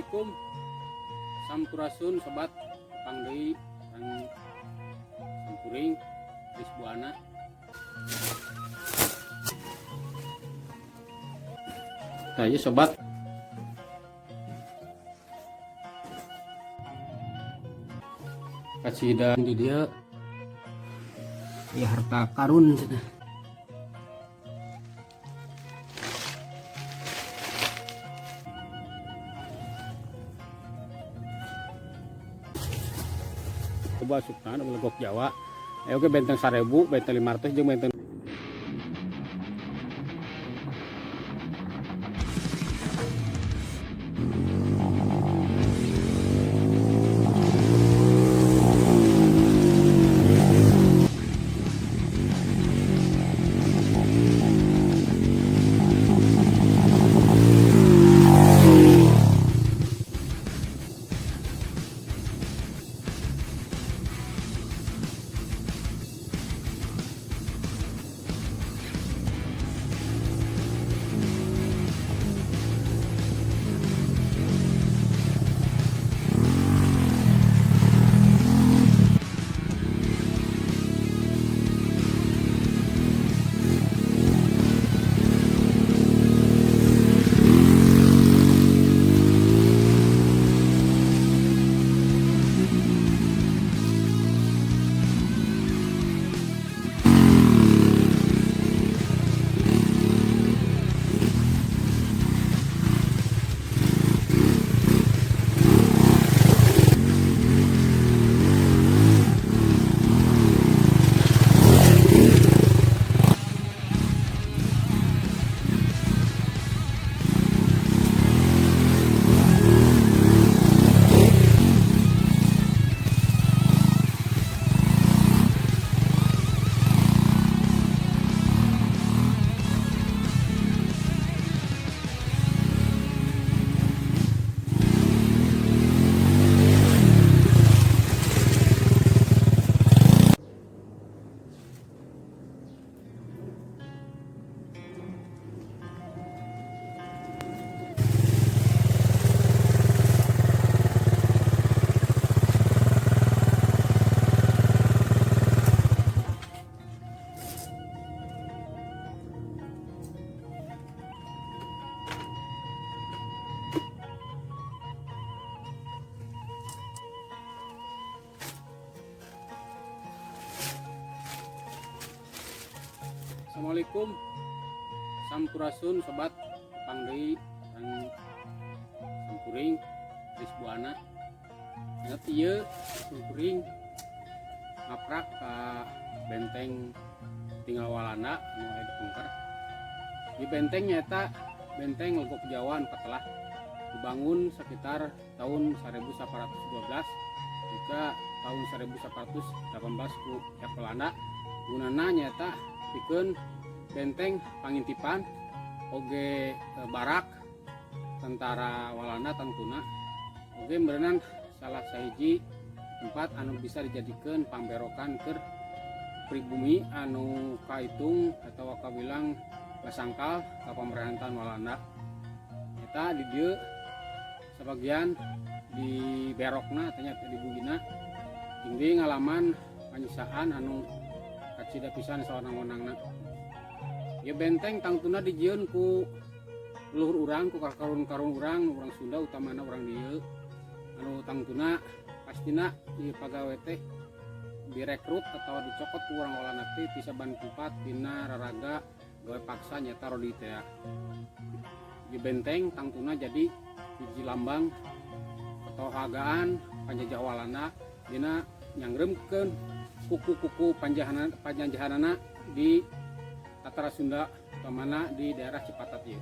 Assalamualaikum. Sampurasun sobat, tepang deui sareng simkuring Kris Buana. Nah, ieu sobat, kacida di dieu ya harta karun cenah. Coba asupna legok Jawa. Ayo ke benteng 1000, benteng 500 jeung benteng. Assalamualaikum. Sampurasun sobat, tepang deui sareng simkuring Kris Buana. Ingat ieu simkuring ngaprak ka benteng tinggal Walanda anu aya di Pengker. Di benteng nyaeta benteng Legok Jawa anu katelah dibangun sekitar tahun 1812 hingga tahun 1818 ku pihak Belanda. Gunana nyaeta pikeun benteng pangintipan oge barak tentara Walanda, tangtuna oge meureunan salah sahiji tempat anu bisa dijadikan pamberokan keur pribumi anu kaitung atau kawilang basangkal ka pemerintahan Walanda. Eta di dieu sebagian di berokna tanya di bugina tinggi ngalaman panyiksaan anu kacida pisan sawenang-wenangna. Ya benteng tangtuna dijieun ku leluhur urang, ku kakarun-karun urang, urang Sunda utamana urang dieu anu tangtuna pastina di pagawe teh direkrut atau dicokot ku urang Walanda teh ti saban tempat dina raraga gawe paksa nyata rodi teh. Di benteng tangtuna jadi hiji lambang atau hagaan panjajah Walanda dina nyangremkeun kuku-kuku panjajahanana di Tatar Sunda utamana di daerah Cipatat ieu.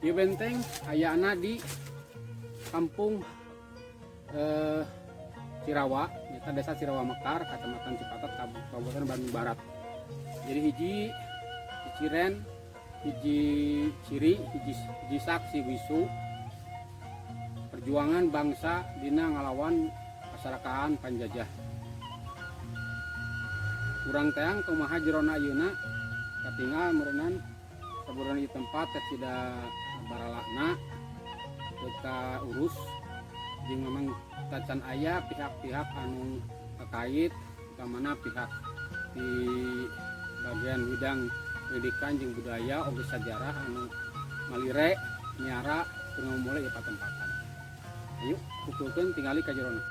Ieu benteng ayana di kampung Cirawa, nyata desa Cirawa Mekar, Kecamatan Cipatat, Kabupaten Bandung Barat. Jadi hiji ciciren, hiji ciri, hiji saksi bisu perjuangan bangsa dina ngalawan kasarakahan panjajah. Urang teang kumaha jerona ayeuna katinggal meureunan saburan di tempat teh tidak baralakna. Teu urus jeung memang tacan aya pihak-pihak anu terkait, utamana pihak di bagian bidang pendidikan jeung budaya oge sejarah anu malire miara keur mulai ieu patempatan. Ayo kumpulkeun tingali ka jerona.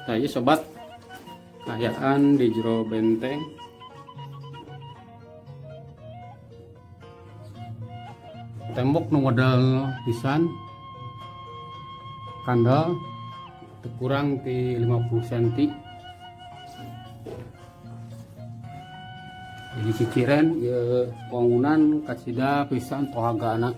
Nah, ieu sobat, kaayaan di jero benteng. Tembok nu model pisan, kandel, teu kurang ti 50 cm. Jadi ciciren ieu bangunan kacida pisan tohagana.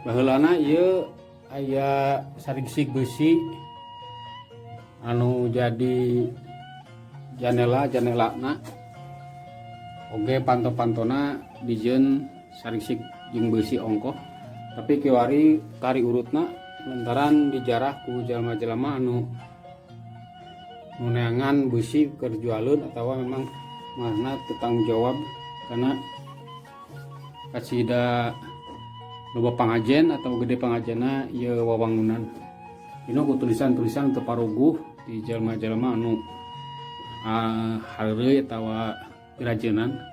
Baheulana ieu aya sarigsig besi anu jadi janela janelana oge panto-pantona dijieun sarigsig jeung besi ongkoh, tapi kiwari kari urutna lantaran dijarah ku jalma-jalma anu nu neangan besi keur jualeun atawa memang mana teu tanggung jawab karena kacida loba pangajen atau gede pangajena ieu wawangunan. Dina ku tulisan-tulisan teu paruguh di jalma-jalma anu hareureuy atawa pirajeunan.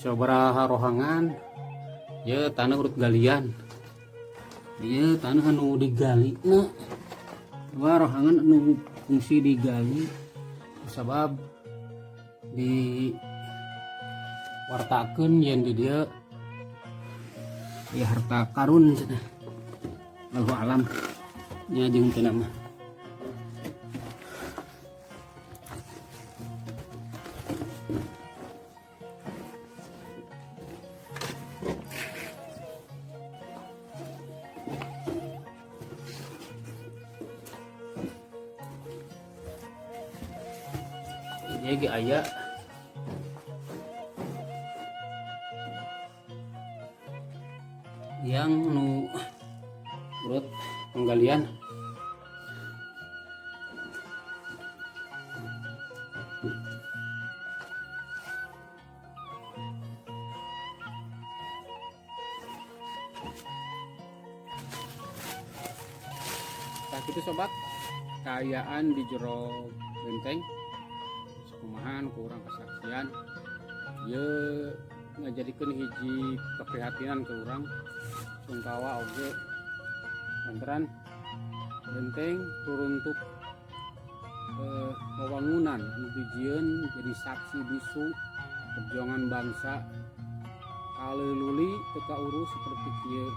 Sabaraha rohangan ye tanah urut galian, ieu tanah anu digali na dua rohangan anu fungsi digali sabab di wartakeun yen di dieu ya harta karun cenah. Allahu alam nya jeung teu mah. Ini ge aya yang nu urut penggalian. Tah kitu sobat, kaayaan di jero benteng sakumahan kurang kesaksian ye ngajadikeun hiji keprihatinan ke urang sungkawa oge lantaran benteng ruruntuk wawangunan anu dijieun jadi saksi bisu perjuangan bangsa aleluli teu kaurus seperti kieu.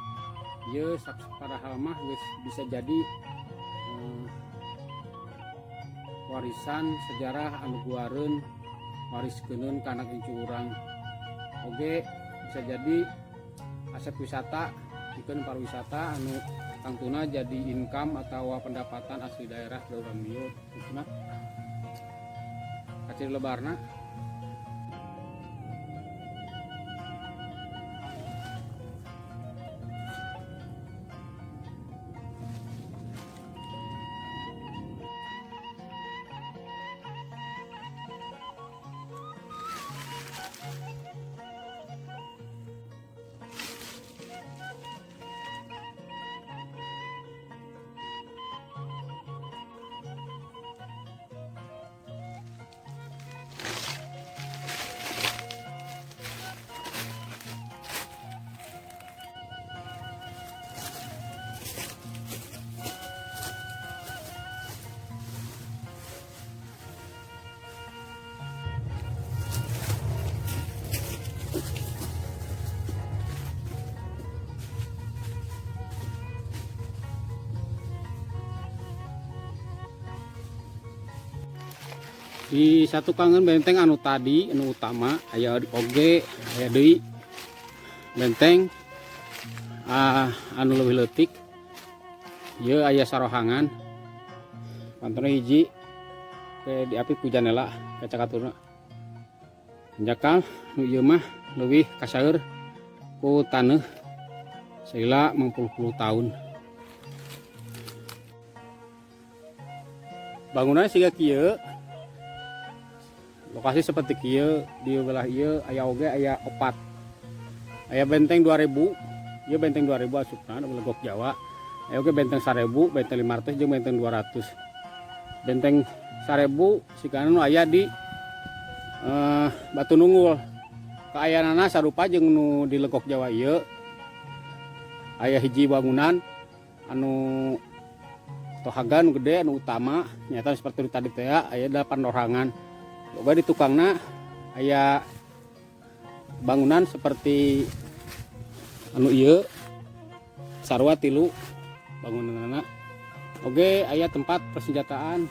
Ieu saksi padahal mah geus bisa jadi warisan sejarah anu guareun wariskeun ka anak incu urang, oge bisa jadi aset wisata pikeun pariwisata anu tangtuna jadi income atau pendapatan asli daerah di urang dieu khususna kaciri lebarna. Di satukangeun benteng anu tadi, anu utama, aya oge, aya deui benteng anu leuwih leutik. Ieu aya sarohangan. Pantona hiji ke diapit ku janela kaca katurna. Hanjakal nu ieu mah leuwih kaseur ku taneuh salila mangpuluh-puluh tahun. Bangunan siga kieu, lokasi seperti kieu. Di belah ieu aya oge, aya opat, aya benteng 2000. Ieu benteng 2000 asupna nu Legok Jawa. Aya oge benteng 1000, benteng 500, jeung benteng 200. Benteng 1000 sigana nu aya di Batu Nunggul. Kaayaanana sarupa jeung nu di Legok Jawa. Ieu aya hiji bangunan anu tohaga nu gede, anu utama nyata seperti nu tadi teh, aya delapan rohangan. Boga di tukangna aya bangunan seperti anu ieu, sarua tilu bangunanana. Oge aya tempat persenjataan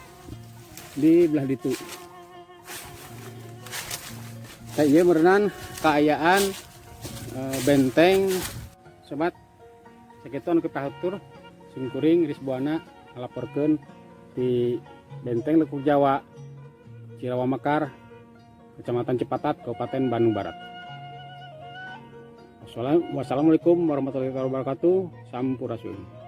di belah ditu. Tah, ieu meureunan kaayaan benteng, sobat. Sakitu anu kahatur, simkuring Risbuana ngalaporkeun di Benteng Legok Jawa, Cirawa Mekar, Kecamatan Cipatat, Kabupaten Bandung Barat. Wassalamualaikum warahmatullahi wabarakatuh. Sampurasun.